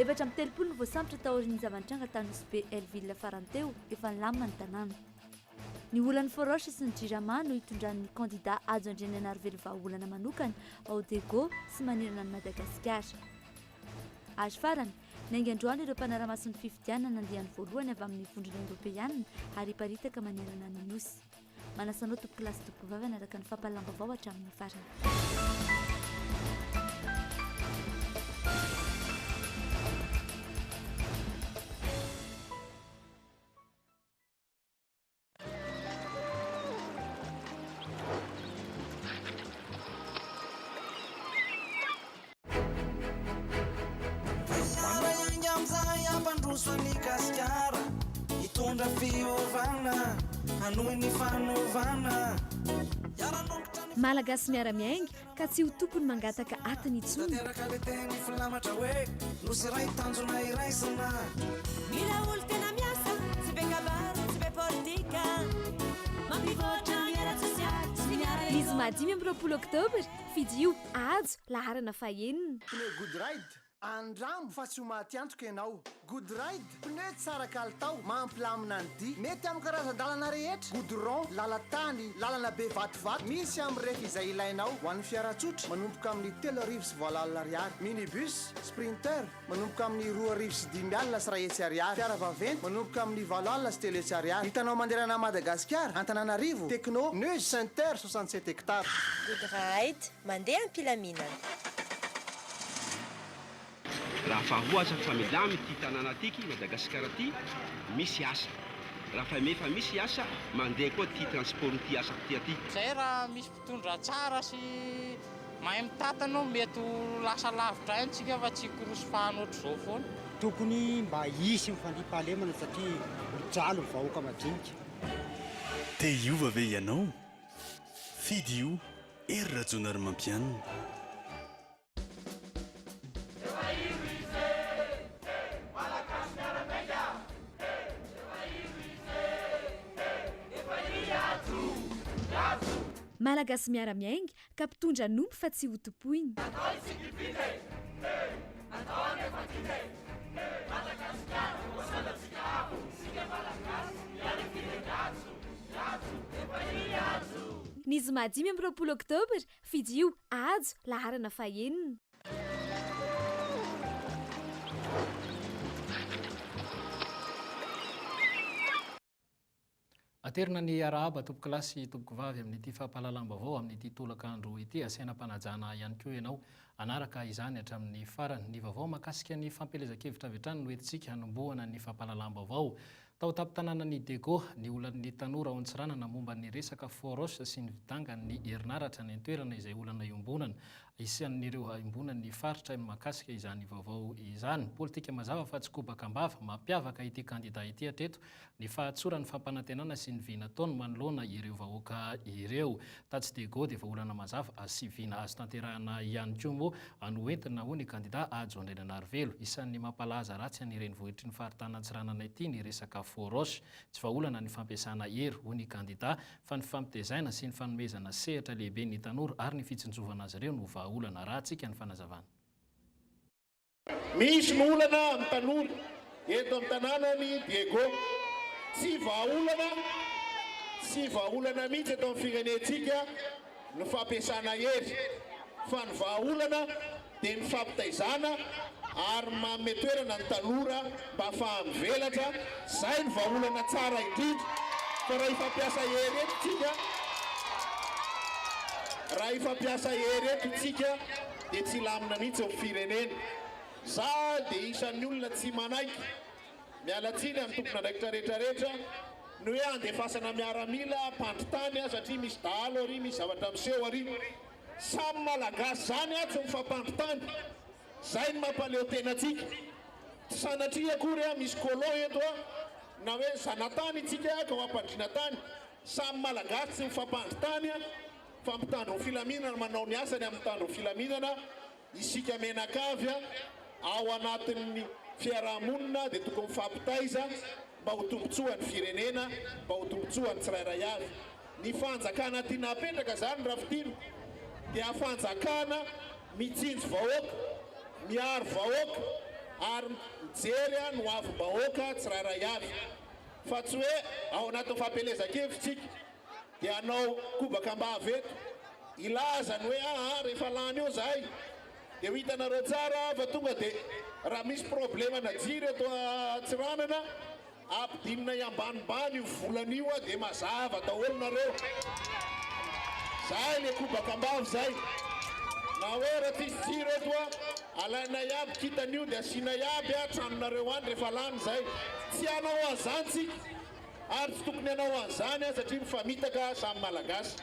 34 no voasambotra taorian'ny zava-nitranga tany Nosy Be Hell-Ville farany teo, efa nilamina ny tanàna. Ny olan'ny Foroche sy ny Jirama no hitondran'ny kandida Hajo Andrianainarivelo vahaolana manokana ao Diego sy manerana an'i Madagasikara. Ary farany, niainga androany ireo mpanara-maso ny fifidianana andiany voalohany avy amin'ny Vondrona Eoropeana ary hiparitaka manerana ny Nosy. Manasa anao tompokolahy sy tompokovavy hanaraka ny fampahalalam-baovao hatramin'ny farany. Hiara-hiainga amin'izay hampandroso an'i Gasikara, hitondra fiovana, hanohy ny fanovana. Hiara-nongotra ny. Malagasy miara-miainga Ka tsy ho tompony mangataka atiny intsony. Tanteraka le teny filamatra hoe Nosy iray tanjona iraisana. Mila olo tena miasa, tsy be kabary, tsy be politika, mampivoatra ny ara-tsosialy sy ny ara-ekonomika. Ny zoma 25 oktobra, fidio Hajo, laharana fahenina. Pneu Goodride, Andramo fa tsy ho maty antoka ianao. Goodride, pneu tsara kalitao, mampilamina ny dia. Mety amin'ny karazan-dalana rehetra, goudron, lalan-tany, lalana be vatovato. Misy amin'ny refy izay ilainao. Ho an'ny fiara tsotra, manomboka amin'ny 8028 ariary. Minibus, Sprinter, manomboka amin'ny 2500 ariary. Fiara vaventy, manomboka amin'ny 380 ariary. Hitanao manerana an'i Madagasikara, Antananarivo, Techno, Pneus Center, 67 hectares. Goodride, Mandeha am-pilaminana. Raha fa ho aza fa milamy ty tanàna tiky Madagascar ty misy asa raha fa efa misy asa mandeha koa ty transport ty asako ty aty. Zay raha misy mpitondra tsara sy mahay mitantana eo mety ho lasa lavitra any tsika fa tsy hikorosofahana ohatr'izao foana. Tokony mba hisy ny fandriampahalemana satria mijaly ny vahoaka madinika. Te hiova ve ianao? Fidio Hery Rajaonarimampianina. Malagasy miara-miainga ka mpitondra hanompo fa tsy hotompoina. Ny zoma 25 oktobra, fidio Hajo, laharana fahenina. Aterina ny arahaba tompokolahy sy tompokovavy amin'ity fampahalalam-baovao amin'ity tolakandro ity. Asaina am-panajana ihany koa ianao hanaraka izany hatramin'ny farany. Ny vaovao mahakasika ny fampielezan-kevitra avy hatrany no entintsika hanombohana ny fampahalalam-baovao. Tao an-tampon-tanànan'i Diego, ny olan'ny tanora ao Antsiranana momba ny resaka Foros sy ny fidangan'ny herinaratra any an-toerana izay olana iombonana. Isan'ireo iombonan'ny faritra ny mahakasika izany vaovao izany. Politika mazava fa tsy kobaka am-bava. Mampiavaka ity kandida ity hatreto ny fahatsoran'ny fampanantenana sy ny vina ataony manoloana ireo vahoaka ireo. Tatsy Diego dia efa olana mazava sy vina azo tanterahina ihany koa moa no entina hoy ny kandida Hajo Andriananarivelo. Isan'ny mampalaza ratsy ny renivohitry ny faritanin'Antsiranana ity ny resaka Foros. Tsy vahaolana ny fampiasana hery hoy ny kandida fa ny fifampitezaina sy ny fanomezana sehatra lehibe ny tanora ary ny fitsinjovana azy ireo no vahaolana. Arahantsika ny fanazavana. Misy ny olana amin'ny tanora eto amin'ny tanànan'i Diego. Tsy vahaolana, tsy vahaolana mihitsy eto amin'ny firenentsika ny fampiasana hery, fa ny vahaolana dia ny fampitaizana ary manome toerana ny tanora mba ahafaha mivelatra, izay no vahaolana tsara indrindra, fa raha hifampiasa hery eto tsika, raha hifampiasa hery eto tsika dia tsy hilamina mihitsy ny firenena. Za dia isan'ny olona tsy manaiky, miala tsiny amin'ny tompon'andraikitra rehetra rehetra, ny hoe andefasana miaramila hampandry tany satria misy dahalo ary, misy zavatra miseho ary. Samy Malagasy zany aho tsy mifampandry tany. Zay no mampaleo tena antsika. Tsy sanatria akory aho misy colon eto a, na hoe zanatany itsika ka ho ampandriana tany. Samy Malagasy tsy mifampandry tany a. Fa mpitandro ny filaminana manao ny asany amin'ny mpitandro ny filaminana isika mianakavy ao anatin'ny fiaraha-monina dia tokony mifampitaiza mba ho tombotsoan'ny firenena, mba ho tombotsoan'ny tsirairay avy. Ny fanjakana tiana hapetraka izany raha fintinina dia fanjakana mitsinjo vahoaka, miaro vahoaka. Ary mijery ny hoavim-bahoaka tsirairay avy. Fa tsy hoe ao anatin'ny fampielezan-kevitra isika dia hanao kobaka am-bava eto, hilaza ny hoe aa rehefa lany eo izahay dia ho hitanareo tsara fa tonga dia raha misy problème-na jiro eto Antsiranana, Ampidininay ambanimbany io volana io dia mazava daholo nareo. Zay le kobaka ambavy zay. Na hoe raha tsisy jiro eto a, alainay aby kitana io dia asianay aby a tranonareo any rehefa lany zay. Tsy hanao an'izany tsika ary tsy tokony hanao an'izany a satria mifamitaka samy Malagasy.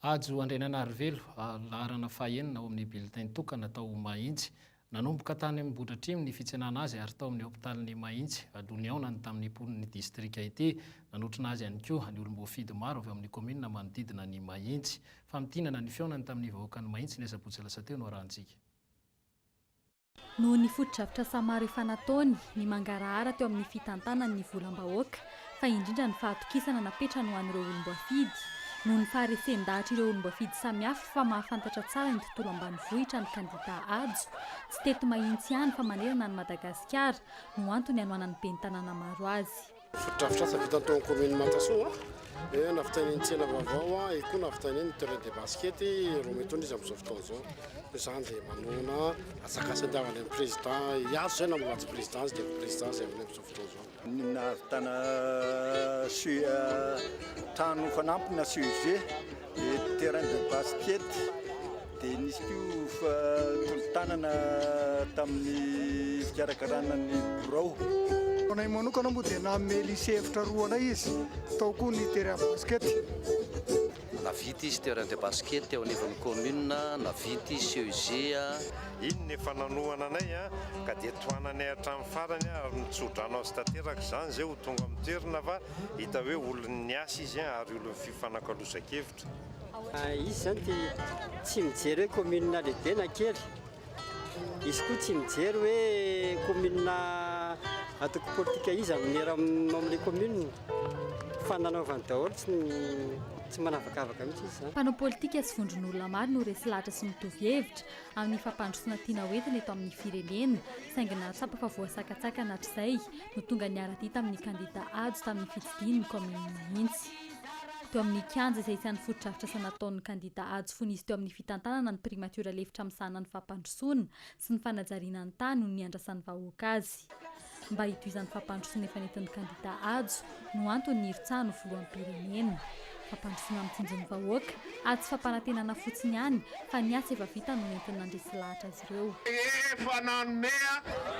Hajo Andriananarivelo, laharana fahenina ao amin'ny bulletin tokana tao Mahitsy. Nanomboka tany Ambohidratrimo ny fitsenana azy ary tao amin'ny hopitalin'i Mahitsy no nihaonany tamin'ny mponin'ny distrika ity. Nanotrona azy ihany koa ny olom-boafidy maro avy ao amin'ny kaominina manodidina an'i Mahitsy. Famintinana ny fihaonany tamin'ny vahoakan'i Mahitsy ny asabotsy lasa teo no arahantsika. Noho ny fotodrafitrasa maro efa nataony, ny mangarahara teo amin'ny fitantanany ny volam-bahoaka, fa indrindra ny fahatokisana napetrany ho an'ireo olom-boafidy. Noho ny faharesen-dahatr'ireo olom-boafidy samihafa fa mahafantatra tsara ny tontolo ambanivohitra ny kandida Hajo, tsy teto Mahitsy ihany fa manerana an'i Madagasikara, no antony hanohanan'ny ben'ny tanàna maro azy. Fotodrafitrasa vita tao amin'ny commune Mantasoa, eo nahavitany ny tsena vaovao, eo koa nahavitany ny terrain de basket, Rometony izy amin'izao fotoana izao. Noho izany dia manohana antsakasandavana ny président, hiazo izay na mbola tsy président izy dia président izay aminay amin'izao fotoana izao. Ny nahavitana trano fanampiny na CEG, dia terrain de basket, dia nisy koa tolo-tanana tamin'ny fikarakarana ny birao. Anay manokana moa dia nanome lycée efitra roa anay izy, tao koa ny terrain basket. Navita izy terrain de basket teo anivon'ny commune, navita izy CEG. Iny no efa nanohana anay ka dia tohananay hatramin'ny farany ary nitsodrano azy tanteraka izany izay ho tonga amin'ny toerana fa hita hoe olon'ny asa izy ary olon'ny fifanakalozan-kevitra. Izy izany dia tsy mijery hoe commune lehibe na kely, izy koa tsy mijery hoe commune antoko politika iza no miera amin'ilay commune fa nanaovany daholo tsy tsy manavakavaka mihitsy izy izany. Mpanao politika sy vondron'olona maro no resy lahatra sy mitovy hevitra amin'ny fampandrosoana tiana hoentina eto amin'ny firenena, saingy nahatsapa fa voasakatsakana hatrizay no tonga niara-dia tamin'ny kandida Hajo tamin'ny fitsidihiny ny kaominina mihitsy. Teo amin'ny kianja izay isan'ny fotodrafitrasa nataon'ny kandida Hajo fony izy teo amin'ny fitantanana ny primatiora lefitra misahana ny fampandrosoana sy ny fanajariana ny tany no niandrasan'ny vahoaka azy. Mba hitohizan'ny fampandrosoana efa nentin'ny kandida Hajo no antony nirotsahany ho filoham-pirenena. Fampandrosoana mitsinjo ny vahoaka ary tsy fampanantenana fotsiny ihany fa ny asa efa vita no nentiny nandresy lahatra azy ireo. Efa nanome,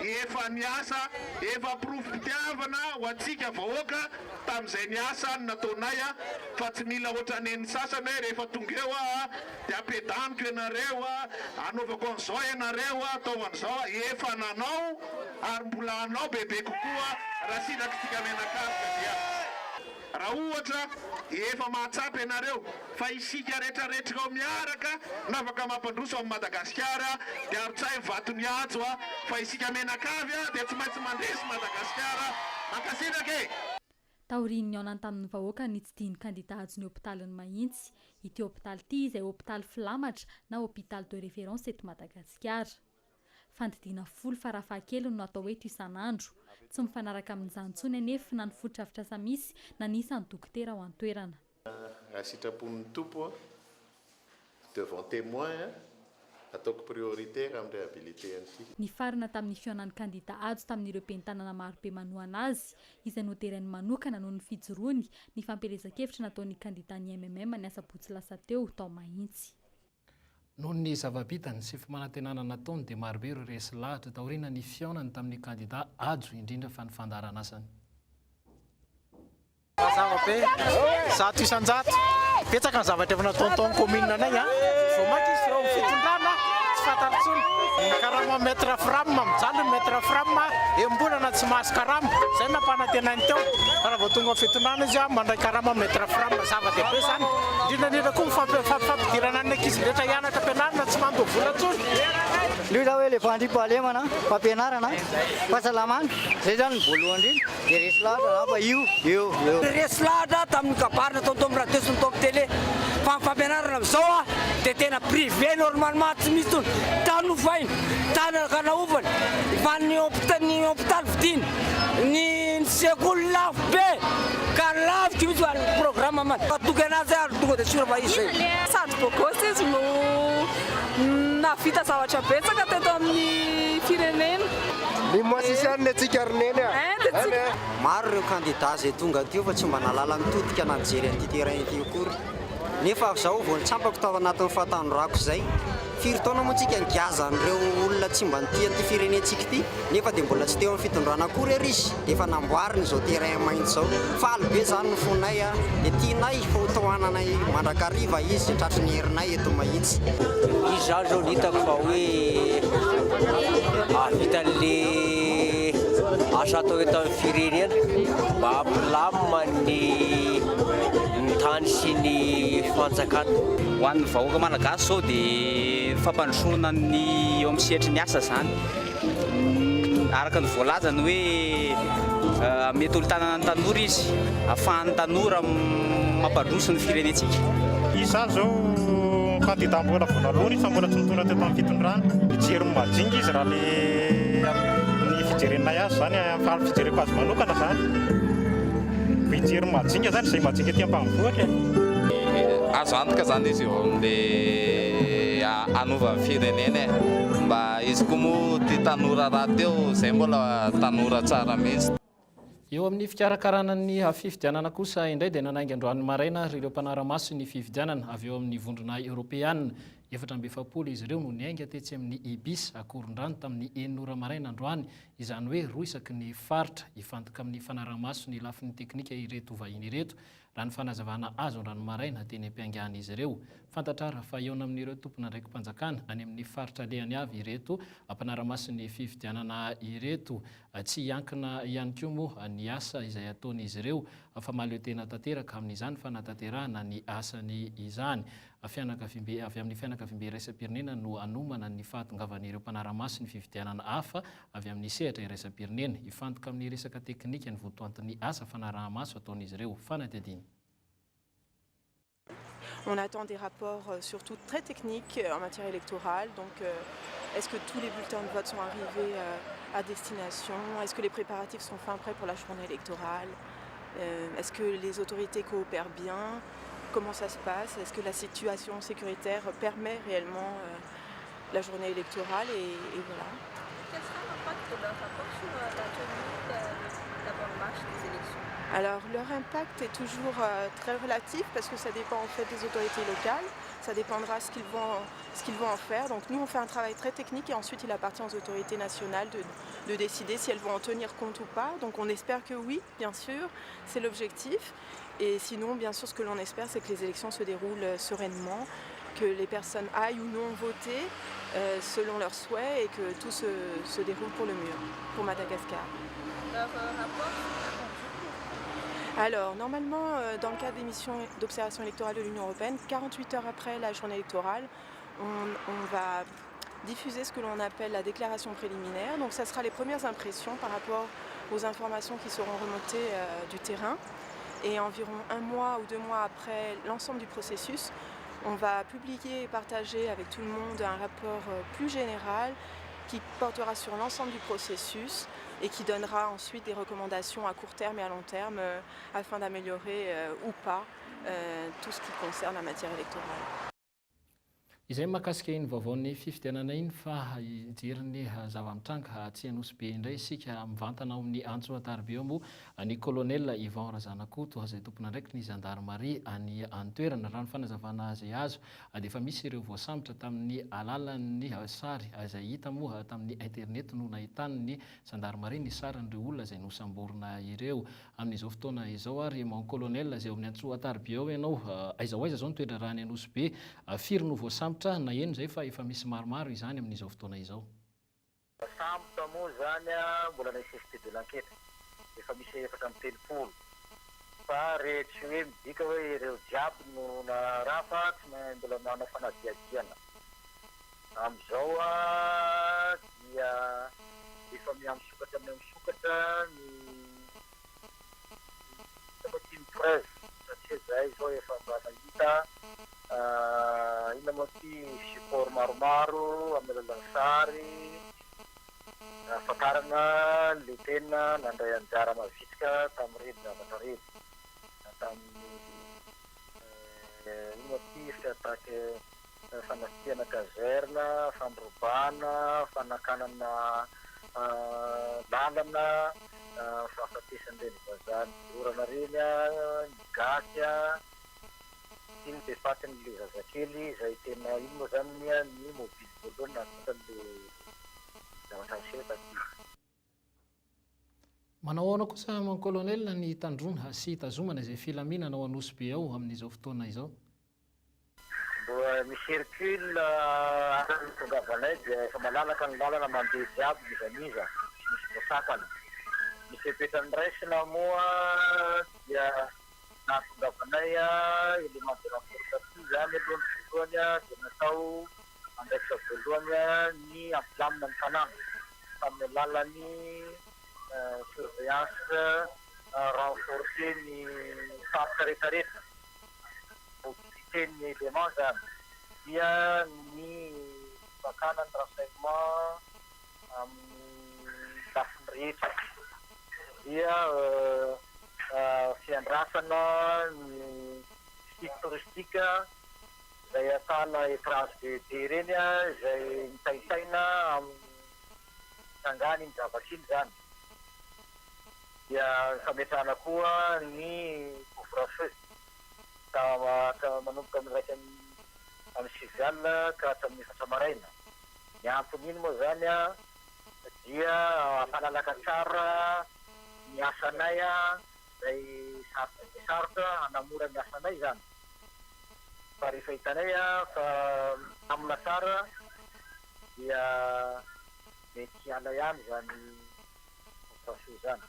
efa niasa, efa porofom-pitiavana ho antsika vahoaka tamin'izay niasa no nataonay fa tsy mila ohatran'ny sasany hoe rehefa tonga eo aho dia ampiadaniko ianareo, anaovako an'izao ianareo, ataovy an'izao, efa nanao ary mbola hanao bebe kokoa raha sirakitsika mianakavy ka dia. Raha ohatra efa mahatsapa ianareo fa isika retraretra ao miaraka no afaka mampandroso an'i Madagasikara dia arotsahy ny vaton'i Hajo a! fa isika mianakavy a dia tsy maintsy mandresy Madagasikara! Mankasitraka e! Taorian'ny nihaonany tamin'ny vahoaka nitsidihin'ny kandida Hajo ny hopitalin'i Mahitsy. Ity hopitaly ity izay hopitaly filamatra na hôpital de référence eto Madagasikara. Fandidiana folo farafahakeliny no atao eto isan'andro. Tsy mifanaraka amin'izany intsony anefa na ny fotodrafitrasa misy na ny isan'ny dokotera ao an-toerana. Raha sitrapon'ny Tompo, devant témoin, ataoko prioritaire amin'ny réhabiliter an'ity. Nifarana tamin'ny fihaonan'ny kandida Hajo tamin'ireo ben'ny tanàna marobe manohana azy, izay noderainy manokana noho ny fijoroany, ny fampielezan-kevitra nataon'ny kandidan'ny mmm ny asabotsy lasa teo, tao Mahitsy. Noho ny zava-bitany sy fimanantenana nataony dia marobe ireo resy lahatra taoriana ny fihaonany tamin'ny kandida Hajo indrindra fa ny fandaharanasany. Mazava be, 100%. Betsaka ny zavatra efa nataony tao amin'ny commune anay a. Vao mainka izy eo amin'ny fitondrana tsy fantany intsony. Ny karama maître fram, mijaly ny maître fram, enim-bolana tsy mahazo karama. Izay no nampanantenainy teo. Fa raha vao tonga amin'ny fitondrana izy mandray karama maître fram. Zava-dehibe izany. Indrindra indrindra koa ny fampidirana ny ankizy rehetra hianatra am-pianarana tsy mandoa vola intsony. Io zao hoe le fandriampahalemana, fampianarana, fahasalamana, zay zany ny voalohany indrindra, de resy lahatra za fa io, eo, eo. Resy lahatra tamin'ny kabary natao tao amin'ny radio sy ny tao amin'ny télé fa ny fampianarana amin'izao dia tena privé normalement tsy misy intsony. Tany hofaina, tany hanaovana, fa ny hopita ny hopitaly vidiana, ny sekoly lafo be ka lavitra mihitsy fa ny programme man. Matoky anazy aho ary tonga dia sûr fa izy zay. Sady beau gosse izy no nahavita zavatra betsaka teto amin'ny firenena. Ny moisisseur ny antsika ry neny a! Maro ireo kandida izay tonga teo fa tsy mba nahalala nitodika na nijery an'ity terrain ity akory. Nefa izao vao nitsapako tao anatin'ny fahatanorako izay. Firy taona moa tsika nigaza an'ireo olona tsy mba nitia an'ity firenentsika ity nefa dia mbola tsy teo amin'ny fitondrana akory ary izy dia efa namboariny izao terrain maitso izao. Faly be izany ny fonay a! Dia tianay fa ho tohananay mandrakariva izy izay tratry ny herinay eto Mahitsy. Izy izany izao no hitako fa hoe hahavita an'le asa atao eto amin'ny firenena mba hampilamina ny ny tany sy ny fanjakana. Ho an'ny vahoaka malagasy izao dia fampandrosoana ny eo amin'ny sehatry ny asa izany. Araka ny voalazany hoe mety olo-tanana ny tanora izy, ahafahan'ny tanora mampandroso ny firenentsika. Izy izany izao kandida mbola vao naloana izy fa mbola tsy nitondra teto amin'ny fitondrana. Mijery ny majinga izy raha le ny fijerenay azy izany, fa ny fijereko azy manokana izany. Mijery ny majinga izany, izay majinga aty ambanivohitra e. Azo antoka izany izy eo amin'ilay hanova ny firenena e. Mba izy koa moa tia tanora rahateo, izay mbola tanora tsara mihitsy. Eo amin'ny fikarakarana ny fifidianana kosa indray dia nanainga androany maraina ireo mpanara-maso ny fifidianana avy eo amin'ny Vondrona Eoropeana. 44 izy ireo no niainga tetsy amin'ny Ibis Akorondrano tamin'ny enina ora maraina androany, izany hoe roa isaky ny faritra. Hifantoka amin'ny fanaraha-maso ny lafiny teknika ireto vahiny ireto, raha ny fanazavana azo androany maraina teny am-piangahan'izy ireo. Fantatra ary fa hihaona amin'ireo tompon'andraiki-panjakana any amin'ny faritra alehany avy ireto mpanara-maso ny fifidianana ireto. Tsy hiankina ihany koa moa ny asa izay ataon'izy ireo fa mahaleo tena tanteraka amin'izany fanatanterahana ny asany izany. Fianakaviambe avy amin'ny fianakaviambe iraisam-pirenena no hanomana ny fahatongavan'ireo mpanara-maso ny fifidianana hafa avy amin'ny sehatra iraisam-pirenena. Hifantoka amin'ny resaka teknika ny votoantin'ny asa fanaraha-maso ataon'izy ireo. Fanadihadiana. On attend des rapports surtout très techniques en matière électorale. Donc, est-ce que tous les bulletins de vote sont arrivés à destination Est-ce que les préparatifs sont fin prêts pour la journée électorale Est-ce que les autorités coopèrent bien Comment ça se passe Est-ce que la situation sécuritaire permet réellement la journée électorale et, et voilà. Quel sera l'impact de leur rapport sur la tenue de la bonne marche des élections Alors leur impact est toujours très relatif parce que ça dépend en fait des autorités locales, ça dépendra ce qu'ils vont, ce qu'ils vont en faire. Donc nous on fait un travail très technique et ensuite il appartient aux autorités nationales de, de décider si elles vont en tenir compte ou pas. Donc on espère que oui, bien sûr, c'est l'objectif. Et sinon, bien sûr, ce que l'on espère, c'est que les élections se déroulent sereinement, que les personnes aillent ou non voter selon leurs souhaits et que tout se, se déroule pour le mieux, pour Madagascar. Leur rapport Alors, normalement, dans le cadre des missions d'observation électorale de l'Union européenne, 48 heures après la journée électorale, on, on va diffuser ce que l'on appelle la déclaration préliminaire. Donc, ça sera les premières impressions par rapport aux informations qui seront remontées du terrain. Et environ un mois ou deux mois après l'ensemble du processus, on va publier et partager avec tout le monde un rapport plus général qui portera sur l'ensemble du processus et qui donnera ensuite des recommandations à court terme et à long terme afin d'améliorer ou pas tout ce qui concerne la matière électorale. Izay mahakasika iny vaovaon'ny fifidianana iny fa hijery ny zava-mitranga atsy Anosibe indray isika. Mivantana ao amin'ny antso an-tariby eo moa ny Colonel Yvan Razanakoto izay tompon'andraikitry ny zandarimaria any an-toerana. Raha ny fanazavana izay azo dia efa misy ireo voasambotra tamin'ny alalan'ny sary izay hita moa tamin'ny internet no nahitan'ny zandarimaria ny sarin'ireo olona izay nosamborina ireo. Amin'izao fotoana izao ary mon colonel izay ao amin'ny antso an-tariby ao ianao, aiza ho aiza izao ny toe-draharaha any Anosibe? Firy no voasambotra? Naheno izay fa efa misy maromaro izany amin'izao fotoana izao. Voasambotra moa izany mbola nécessité de l'enquête, efa misy 34 fa re tsy hoe midika hoe ireo jiaby no naraha fa tsy maintsy mbola manao fanadihadiana. Amin'izao dia efa mihamisokatra mihamisokatra ny inona moa ity ny preuve satria izahay izao efa mba nahita inona moa ity support maromaro. amin'ny alalan'ny sary nahafantarana le tena nandray anjara mavitrika tamin'ireny zavatra ireny na tamin'ny ino moa ity attaque fanafihana caserne, fandrobana, fanakanana lalana, fahafatesan'ireny vazaha nodorana ireny, ny gasy, iny be fatin'le zazakely izay tena iny moa zany ny mobile voalohany nahatonga an'le zavatra niseho taty. Manao ahoana kosa mon colonel ny hitandroana sy hitazomana izay filaminana ao Anosibe ao amin'izao fotoana izao? Mbola mi-circule araka ny tongavanay dia efa malalaka ny lalana mandeha jiaby n'iza n'iza, tsy misy voasakana. Ny fepetra noraisina moa dia nahatongavanay élément de renfort taty izany aloha ny voalohany dia natao andraikitra voalohany ny hampilamina ny tanàna tamin'ny alalan'ny surveillance renforcée ny faritra rehetra rehetra, mobilité ny élément zany dia ny fakana ny renseignement amin'ny lafiny rehetra dia fiandrasana ny site touristique izay ahitana étrange be be ireny izay mitaintaina amin'ny fitrangan iny zavatra iny izany dia ny fametrahana koa ny couvre feu ka manomboka amin'ny 11h30 alina ka hatramin'ny 4 maraina. Ny anton'iny moa izany dia hampalalaka tsara ny asanay izay sarotra dia sarotra hanamora ny asanay izany. Fa rehefa hitanay fa milamina tsara dia mety hiala ihany izany couvre-feu izany.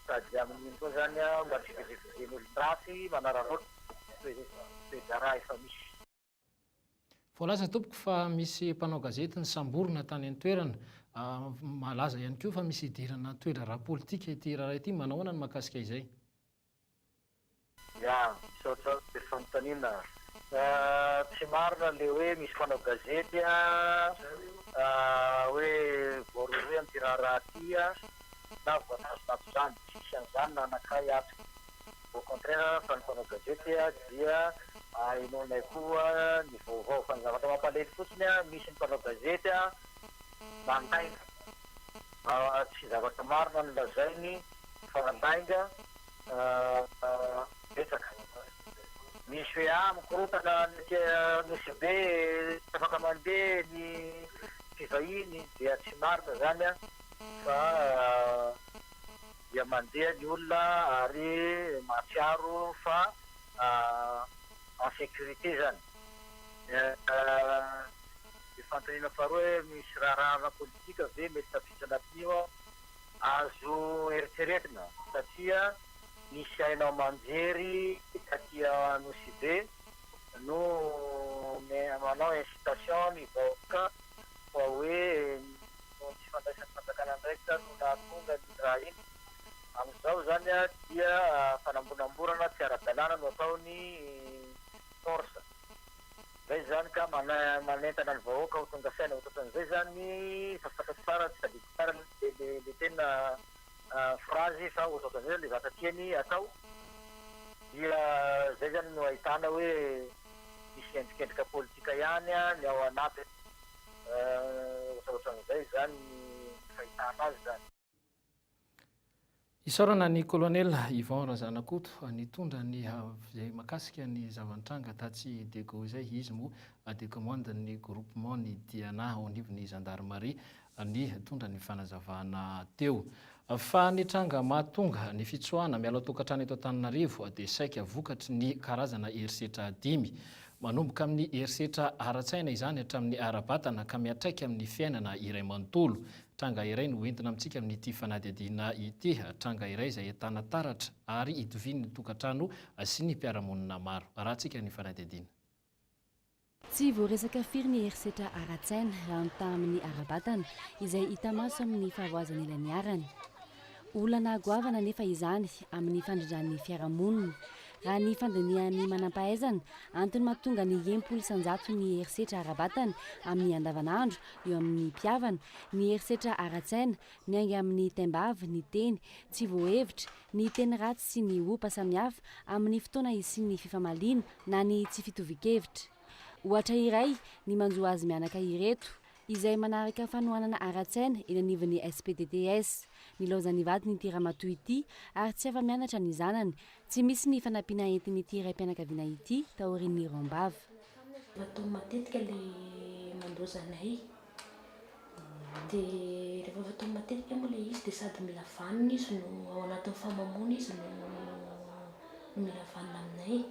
Sady amin'iny koa izany mba tsy hivezivezen'olon-dratsy manararaotra toe-draharaha efa misy. Voalaza tompoko fa misy mpanao gazety nisamborina tany an-toerana. Malaza ihany koa fa misy idirana toe-draharaha politika ity raharaha ity. Manao ahoana ny mahakasika izay? Ya, misaotra le fanontaniana. Tsy marina le hoe misy mpanao gazety hoe voarohirohy amin'ity raharaha ity na voatazona ato izany. Tsisy an'izany na anankiray ato. Au contraire fa ny mpanao gazety dia henoinay koa ny vaovao. Fa ny zavatra mampalahelo fotsiny misy ny mpanao gazety mandainga. Tsy zavatra marina no lazainy fa lainga betsaka. Misy hoe ah mikorontana ny aty Nosy Be tsy afaka mandeha ny mpivahiny dia tsy marina zany fa dia mandeha ny olona ary mahatsiaro fa en sécurité zany. Ny fanontaniana faharoa hoe misy raharaha ara-politika ve mety tafiditra anatin'io? Azo eritreretina satria misy haino aman-jery taty Anosibe no manao incitation ny vahoaka fa hoe noho ny tsy fandraisan'ny fanjakana andraikitra no nahatonga an'iny raha iny. Amin'izao izany dia fanamboramborana tsy ara-dalàna no ataon'ny force. Zay izany ka manentana ny vahoaka ho tonga saina ohatrohatran'izay izany fa fantatro tsara tsy tadidiko tsara le le tena phrase fa ohatrohatran'izay zany le zavatra tiany atao dia zay zany no ahitana hoe misy endrikendrika politika ihany ny ao anatiny ohatrohatran'izay izany ny fahitana azy izany. Isaorana ny Colonel Yvon Razanakoto nitondra ny izay mahakasika ny zava-nitranga tatsy Diego izay. Izy moa dia commande-n'ny groupement ny Diana ao anivon'ny zandarimaria nitondra ny fanazavana teo. Fa ny tranga mahatonga ny fitsoahana miala tokantrano eto Antananarivo dia saika vokatry ny karazana herisetra dimy. Manomboka amin'ny herisetra ara-tsaina izany hatramin'ny ara-batana ka miantraika amin'ny fiainana iray manontolo. Tranga iray no entina amintsika amin'ity fanadihadiana ity, tranga iray izay ahitana taratra ary itovian'ny tokantrano sy ny mpiara-monina maro. Arahantsika ny fanadihadiana. Tsy voaresaka firy ny herisetra ara-tsaina raha mitaha amin'ny ara-batana, izay hita maso amin'ny fahavoazan'ilay niharany. Olana goavana anefa izany amin'ny fandrindran'ny fiarahamonina. Raha ny fandinihan'ny manampahaizana, antony mahatonga ny 60% ny herisetra ara-batana amin'ny andavanandro eo amin'ny mpihavana, ny herisetra ara-tsaina, miainga amin'ny taimbava, ny teny tsy voahevitra, ny teny ratsy sy ny ompa samihafa amin'ny fotoana hisian'ny fifamaliana na ny tsy fitovian-kevitra. Ohatra iray ny manjo azy mianaka ireto, izay manaraka fanohanana ara-tsaina eny anivon'ny SPDTS. Nilaozan'ny vadiny ity ramatoa ity ary tsy afa-mianatra ny zanany. Tsy misy ny fanampiana entin'ity raim-pianakaviana ity taorian'ny roam-bava. Ataony matetika ilay mandoza anay. Dia rehefa fataony matetika moa ilay izy dia sady mila vanona izy no ao anatin'ny fahamamoana izy no mila vanona aminay.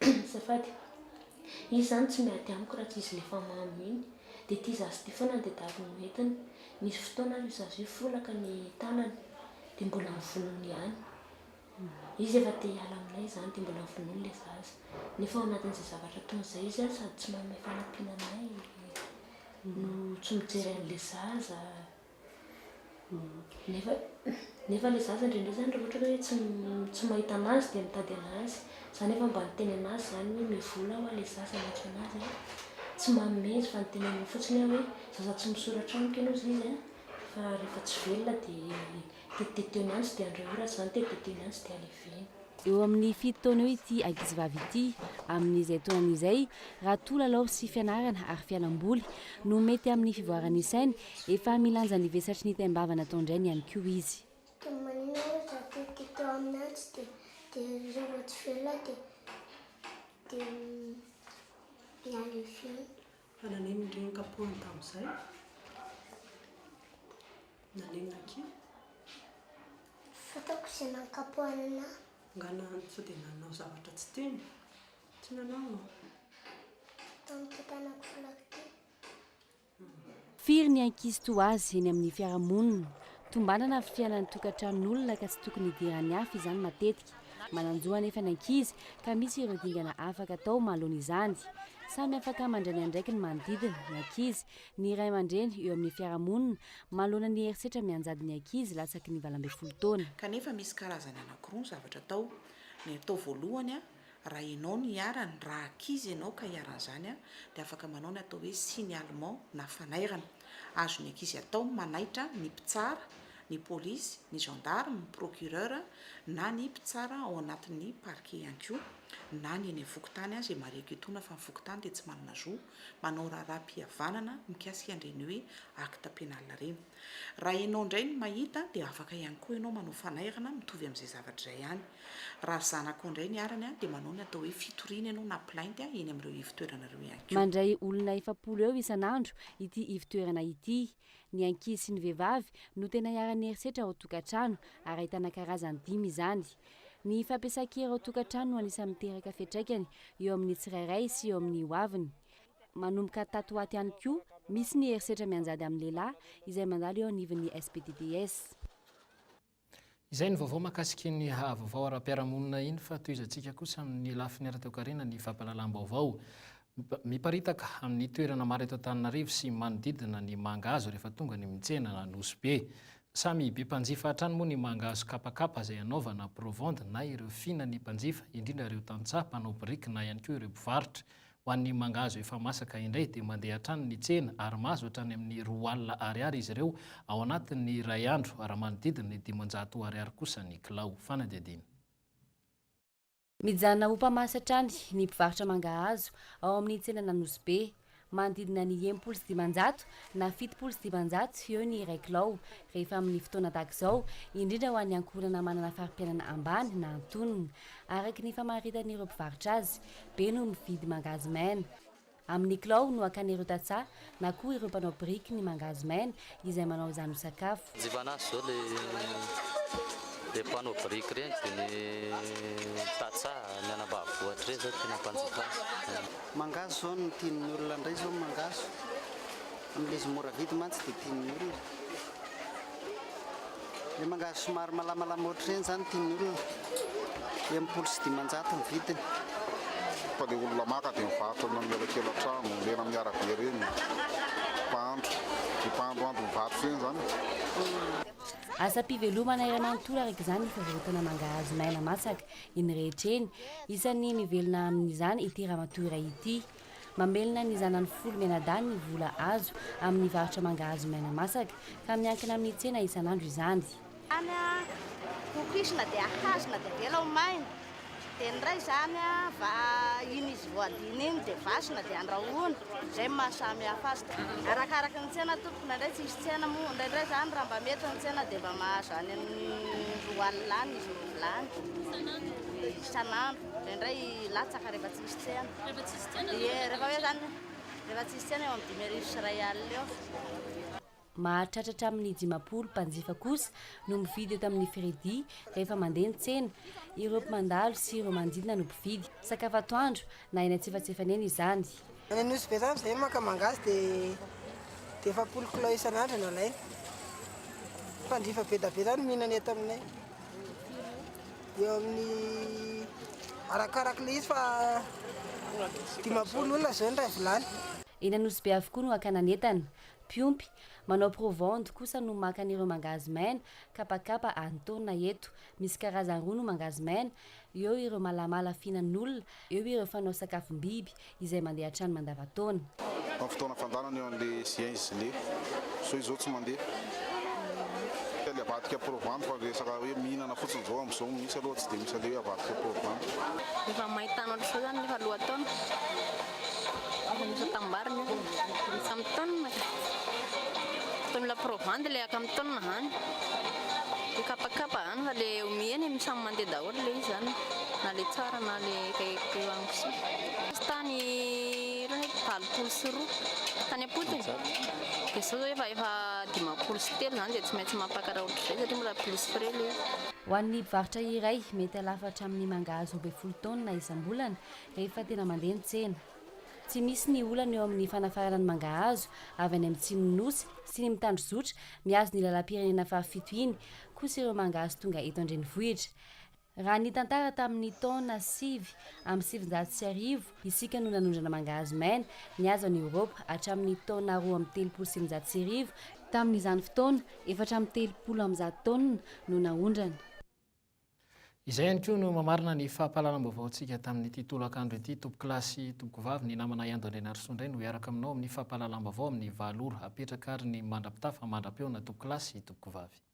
Azafady. Izy izany tsy miady amiko raha tsy izy ilay efa mamo iny. Dia ity zaza ity foana no tadiaviny ho entiny. Nisy fotoana ary io zaza io folaka ny tanany dia mbola novonoiny ihany. Izy efa te hiala aminay izany dia mbola novonoiny ilay zaza. Nefa ao anatin'izay zavatra ataony izay izy sady tsy manome fanampiana anay no tsy mijery an'ilay zaza. Nefa nefa ilay zaza indraindray izany raha ohatra ka hoe tsy tsy mahita an'azy dia mitady an'azy. Za nefa mba niteny an'azy izany hoe omeo vola hoa ilay zaza miantso an'azy an. Tsy manome izy fa niteny an'io fotsiny aho hoe zaza tsy misoratra amiko ianao hozy izy an, fa rehefa tsy velona dia tetiteteho ny antsy dia andray ora izany tetiteteho ny antsy dia aleveno. Eo amin'ny fito taona eo ity ankizivavy ity amin'izay taonany izay, raha toa lalao sy fianarana ary fialamboly no mety amin'ny fivoaran'ny sainy, efa milanja ny vesatry ny taim-bava nataon-drainy ihany koa izy. Dia maninona hoy za tetiteteho amin'ny antsy dia dia rehefa tsy velona dia dia mialevena. Fa nanenina indray ny kapohany tamin'izay? Nanenina akia? Fantako izay nankapohana anah. Nga sao dia nanao zavatra tsy tiany? Tsy nanao an? Tamin'ity tanako folaka ity. Firy ny ankizy toa azy eny amin'ny fiarahamonina? Tombanana ny fiainan'ny tokantranon'olona ka tsy tokony hidiran'ny hafa izany matetika. Manan-jo anefa ny ankizy ka misy ireo dingana afaka atao manoloana izany. Samy afaka mandray ny andraikiny manodidina ny ankizy, ny ray aman-dreny eo amin'ny fiarahamonina manoloana ny herisetra mianjady ny ankizy latsaky ny 18 taona. Kanefa misy karazany anankiroa ny zavatra atao. Ny atao voalohany, raha ianao no iharany, raha ankizy ianao ka iharan'izany dia afaka manao ny atao hoe signalement na fanairana. Azon'ny ankizy atao ny manaitra ny mpitsara, ny polisy, ny gendarme, ny procureur na ny mpitsara ao anatin'ny parquet ihany koa na ny eny amin'ny fokontany izay marihiko etoana fa ny fokontany dia tsy manana zo manao raharaham-pihavanana mikasika an'ireny hoe acte pénal ireny. Raha ianao indray no mahita dia afaka ihany koa ianao manao fanairana mitovy amin'izay zavatra izay ihany. Raha zanakao indray ny iharany dia manao ny atao hoe fitoriana ianao na plainte eny amin'ireo ivon-toerana ireo ihany koa. Mandray olona 40 eo isan'andro ity ivon-toerana ity. Ny ankizy sy ny vehivavy no tena iharan'ny herisetra ao an-tokantrano ary ahitana karazany dimy izany. Ny fampiasan-kery ao an-tokantrano no anisan'ny miteraka fiantraikany eo amin'ny tsirairay sy eo amin'ny hoaviny. Manomboka tato ho ato ihany koa, misy ny herisetra mianjady amin'ny lehilahy izay mandalo eo anivon'ny SPDDS. Izay ny vaovao mahakasika iny vaovao ara-piarahamonina iny fa tohizantsika kosa amin'ny lafiny ara-toekarena ny fampahalalam-baovao. Miparitaka amin'ny toerana maro eto Antananarivo sy manodidina ny mangahazo rehefa tonga ny mitsena an'Anosy Be. Samy be mpanjifa hatrany moa ny mangahazo kapakapa izay anaovana provende na ireo fihinan'ny mpanjifa, indrindra ireo tantsaha mpanao biriky na ihany koa ireo mpivarotra. Ho an'ny mangahazo efa masaka indray dia mandeha hatrany ny tsena ary mahazo hatrany amin'ny 20 alina ariary izy ireo ao anatin'ny iray andro raha manodidina ny 500 ariary kosa ny kilao. Fanadihadiana. Mijanona ho mpamasy hatrany ny mpivarotra mangahazo ao amin'ny tsenan'Anosibe. Manodidina ny 560 na 570 eo ny iray kilao rehefa amin'ny fotoana tahaka izao, indrindra ho an'ny ankohonana manana fari-piainana ambany na antonony. Araka ny famaritan'ireo mpivarotra azy, be no mividy mangahazo maina. Amin'ny kilao no hakan'ireo tantsaha na koa ireo mpanao biriky ny mangahazo maina izay manao izany ho sakafo. Manjifa anazy izao le le mpanao biriky ireny dia ny tantsaha, ny any ambanivohitra ireny izao tena mpanjifa azy. Mangahazo izao no tian'ny olona indray izao ny mangahazo. Amin'ilay izy mora vidy mantsy dia tian'ny olona. Ilay mangahazo somary malamalama ohatr'ireny izany tian'ny olona. 560 ny vidiny. Fa le olona maka dia mivarotra any amin'ny elakela-trano, ireny amin'ny arabe ireny, mpahandro, dia mpahandroandro mivarotra ireny izany. Asam-pivelomana iray manontolo araka izany ny fivarotana mangahazo maina masaka eny rehetra eny. Isan'ny mivelona amin'izany ity ramatoa iray ity. Mamelona ny zanany folo mianadahy ny vola azo amin'ny varotra mangahazo maina masaka ka miankina amin'ny tsena isan'andro izany. Izany an, kokisina dia ahazona dia avela ho maina, dia ny iray izany an, va iny izy voadina iny dia vasina dia andrahoina, izay no maha samy hafa azy. Arakaraky ny tsena tompoko, indraindray tsisy tsena moa, indraindray izany raha mba mety ny tsena dia mba mahazo any amin'ny 20 alina any izy roa vilany isan'andro, indraindray latsaka rehefa tsisy tsena. Rehefa tsisy tsena Ie, rehefa hoe izany, rehefa tsisy tsena eo amin'ny 1500 eo. Mahatratra hatramin'ny 50 mpanjifa kosa no mividy eto amin'ny Fredy rehefa mandeha ny tsena. Ireo mpandalo sy ireo manodidina no mpividy. Sakafo atoandro na eny antsefatsefany eny izany. Any Anosibe izany izahay maka mangahazo dia dia 40 kilao isan'andro no alaina. Mpanjifa be dia be izany mihinana eto aminay. Eo amin'ny arakarak'ilay izy fa 50 olona izao ny iray vilany. Eny Anosibe avokoa no hakana ny entana. Mpiompy, manao provende kosa no maka an'ireo mangahazo maina, kapakapa antaonina eto. Misy karazany roa no mangahazo maina, eo ireo malamala fihinan'olona, eo ireo fanao sakafom-biby izay mandeha hatrany mandavantaona. Amin'ny fotoana fandanana eo an'le juin juillet zao izao tsy mandeha. Le avadika provende fa resaka hoe mihinana fotsiny zao amin'izao mihitsy aloha tsy dia misy an'le hoe avadika provende. Efa main-tany ohatr'izao izany nefa lohataona. Efa misy atambariny io. Samy taonina ka. Atao mila provandy ilay aka amin'ny taonina izany. Ilay kapakapa izany fa ilay omena eny samy mandeha daholo ilay izy izany. Na ilay tsara na ilay akaiky eo amin'ny kisoa. Izy tany irony 280 tany am-potony. Dia izao izao efa efa 53 izany dia tsy maintsy mampakatra ohatr'izay satria mbola plus frais ilay izy. Ho an'ny mpivarotra iray, mety halafo hatramin'ny mangahazo 12 taonina isam-bolana rehefa tena mandeha ny tsena. Tsy misy ny olana eo amin'ny fanafarana ny mangahazo avy any amin'ny tsimon'ny Nosy sy ny mitandrozotra mihazo ny lalam-pirenena fahafito iny kosa ireo mangahazo tonga eto an-drenivohitra. Raha ny tantara tamin'ny taona 1909 isika no nanondrana mangahazo maina nihazo an'i Eoropa hatramin'ny taona 1932, tamin'izany fotoana 134 taonina no naondrana. Izay ihany koa no mamarina ny fampahalalam-baovaontsika tamin'ity tolakandro ity. Tompokolahy sy tompokovavy, ny namana Iando Andrianarisoa indray no hiaraka aminao amin'ny fampahalalam-baovao amin'ny valo ora. Apetraka ary ny mandra-pitafa, mandra-pihaona tompokolahy sy tompokovavy.